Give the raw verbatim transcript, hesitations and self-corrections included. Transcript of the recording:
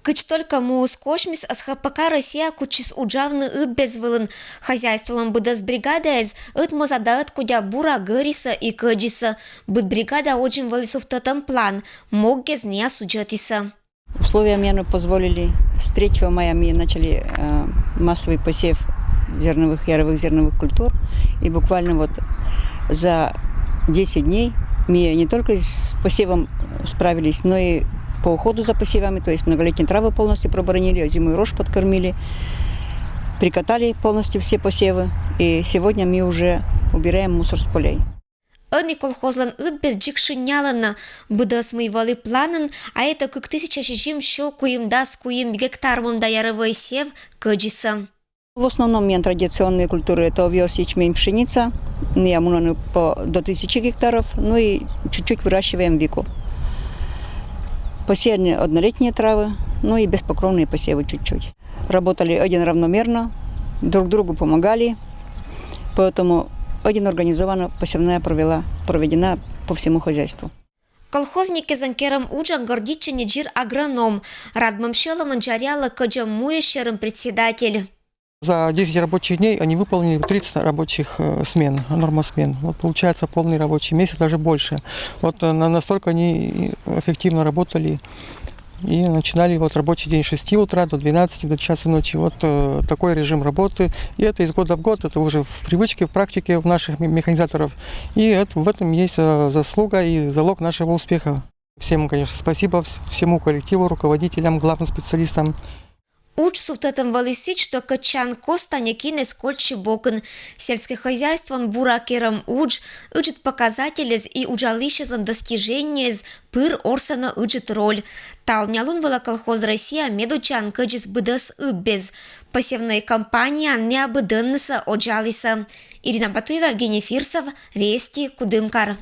Кыдз только муыс косьмис, СХПК «Россия» кутчис уджавны ыббез вылын. Хозяйстволӧн быдӧс бригадаэз ӧтмоза да ӧткодя бура гӧрисӧ и кӧдзисӧ. Быд бригада водзын вӧлі сувтӧдтӧм план, моггез нин судзӧдісӧ. Условия мне позволили. С третьего мая мы начали э, массовый посев зерновых, яровых зерновых культур. И буквально вот за десять дней мы не только с посевом справились, но и по уходу за посевами, то есть многолетние травы полностью проборонили, зимой рожь подкормили, прикатали полностью все посевы. И сегодня мы уже убираем мусор с полей. Ӧні колхозлӧн ыббез дзик шынялӧны. Быдӧс, мый вӧлі планын, а это кык тысяча сизим сё куимдас куим гектар мында яровӧй сев кӧдзисӧ. В основном миян традиционные культуры — это овёс, ячмень, пшеница. Ниа мунӧны по, до тысячи гектаров, ну и чуть-чуть выращиваем вику. Посеяны однолетние травы, ну и беспокровные посевы чуть-чуть. Работали один равномерно, друг другу помогали, поэтому один организованно посевная провела, проведена по всему хозяйству. Колхозниккезӧн керӧм уджӧн гордитчӧ Неджир агроном, радмӧм сьӧлӧмӧн дзаръялӧ кӧдзӧм муйӧс сьӧрын председатель. За десять рабочих дней они выполнили тридцать рабочих э, смен, норма смен. Вот получается полный рабочий месяц, даже больше. Вот э, на- настолько они эффективно работали. И начинали вот рабочий день с шести утра до двенадцати, до часа ночи. Вот э, такой режим работы. И это из года в год, это уже в привычке, в практике у наших ме- механизаторов. И это, в этом есть э, заслуга и залог нашего успеха. Всем, конечно, спасибо, вс- всему коллективу, руководителям, главным специалистам. Удж сувтӧдтӧм вӧлі сідз, что кӧтчан коста некинӧс кольччы бокын. Сельскӧй хозяйствоын бура керӧм удж, ыджыд показательӧс и уджалысьӧслӧн достижениеыс пыр орсӧны ыджыд роль. Талунъя лун вылӧ колхоз «Россия» медудджаӧн кӧдзис быдӧс ыббез. Посевнӧй кампанияын ниа быдӧннысӧ одзалісӧ. Ирина Батуева, Евгений Фирсов, «Вести», Кудымкар.